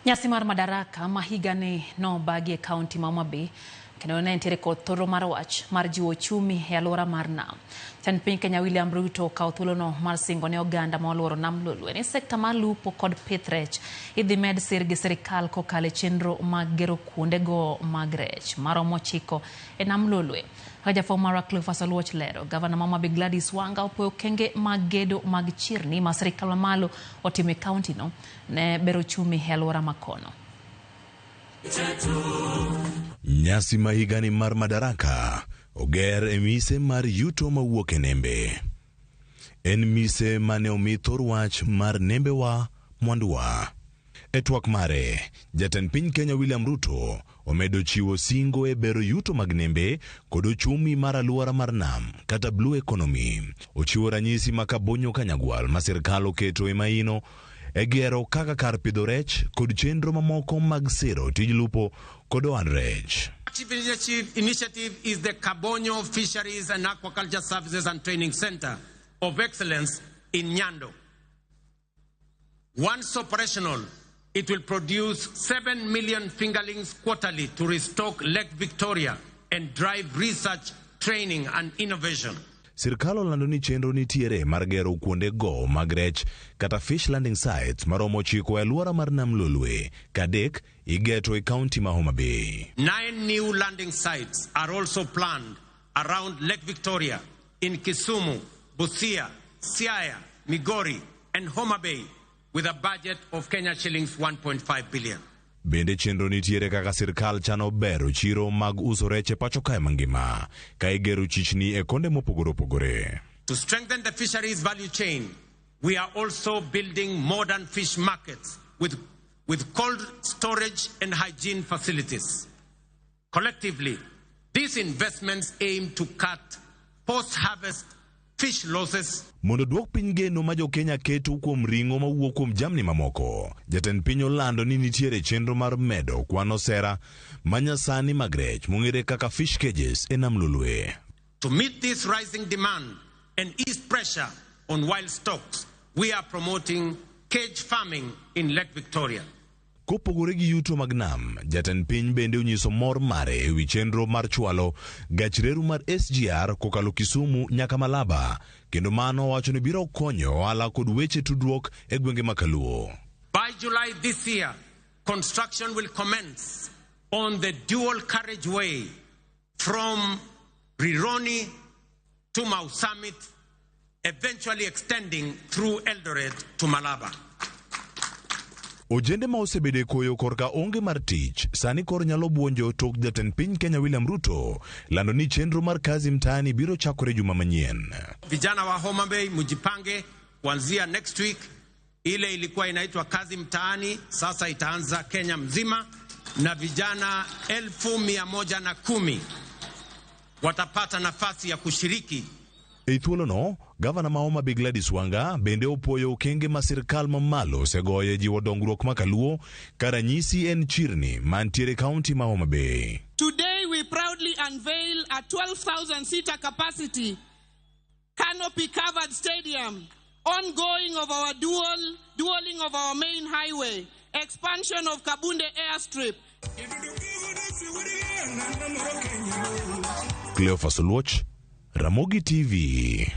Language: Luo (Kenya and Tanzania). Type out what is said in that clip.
Nyasi mar Madaraka ma higani nobagi e kaunti ma Homa Bay kendo ne nitiere kod thoro mar wach mar jiwo ochumi e alwora mar nam. Jatend piny Kenya William Ruto okawo thuolono mar singo ne oganda ma oluoro nam Lolwe ni sekta mar lupo kod pith rech idhi med sir gi sirikal kokalo e chenro mag gero kuondego mag rech maromo 9 e nam Lolwe. Kaka jafwambo marwa Cleophas Oluoch lero, gavana ma Homa Bay Gladys Wanga opoyo okenge mag gedo mag chirni ma sirikal mamalo otimo e kauntino ne bero ochumi e alwora ma kono. Nyasi ma higani mar Madaraka oger e mise mar yuto mawuok e nembe. En mise mane omi thor wach mar nembewa mwanduwa. E twak mare, jatend piny Kenya William Ruto omedo chiwo singo e bero yuto mag nembe kod ochumi mar alwora mar nam kata blue economy. Ochiwo ranyisi ma Kabonyo Kanyagwal ma sirkal oketo e maino e gero kaka kar pidho rech kod chenro mamoko mag siro tij lupo kod ohand rech. Initiative is the Kabonyo Fisheries and Aquaculture Services and Training Center of Excellence in Nyando. Once operational, it will produce 7 million fingerlings quarterly to restock Lake Victoria and drive research, training and innovation. Sirkal olando ni chenro nitiere mar gero kuonde go mag rech kata fish landing sites maromo 9 e alwora mar Nam Lolwe, ka 3 igeto e kaunti ma Homa Bay. 9 new landing sites are also planned around Lake Victoria in Kisumu, Busia, Siaya, Migori and Homa Bay with a budget of Kenya shillings 1.5 billion. Bende chenro nitiere kaka sirkal chano bero chiro mag uso rech e pacho kae mangima ka igero chichni e konde mopogore opogore. To strengthen the fisheries value chain, we are also building modern fish markets with cold storage and hygiene facilities. Collectively, these investments aim to cut post-harvest fish losses. Mondo duok piny geno ma jo-Kenya keto kuom ring'o mawuok kuom jamni mamoko, jatend piny olando ni nitiere chenro mar medo kwan osera manyasani mag rech mong'ere kaka fish cages e Nam Lolwe. To meet this rising demand and ease pressure on wild stocks, we are promoting cage farming in Lake Victoria. Kopogore gi yuto mag nam, jatend piny bende onyiso mor mare e wi chenro mar chwalo gach reru mar SGR kokalo Kisumu nyaka Malaba, kendo mano owacho ni biro konyo ohala kod weche tudruok e gwenge ma Kaluo. By July this year, construction will commence on the dual carriageway from Rironi to Mau Summit, eventually extending through Eldoret to Malaba. Ojende ma osebedo e koyo korka onge mar tich sani koro nyalo buonjo tok jatend piny Kenya William Ruto lando ni chenro mar Kazi Mtaani biro chakore juma manyien. Vijana wa Homa Bay mujipange kuanzia next week. Ile ilikuwa inaitwa Kazi Mtaani sasa itaanza Kenya mzima na vijana 110,000 watapata nafasi ya kushiriki. E thuolono, gavana ma Homa Bay Gladys Wanga bende opuoyo okenge ma sirkal mamalo osegoyo e jiwo dongruok ma Kaluo ka ranyisi en chirni mantiere kaunti ma Homa Bay. Today we proudly unveil a 12,000 seater capacity canopy covered stadium, ongoing of our dualing of our main highway, expansion of Kabunde airstrip. Cleophas Oluoch, Ramogi TV.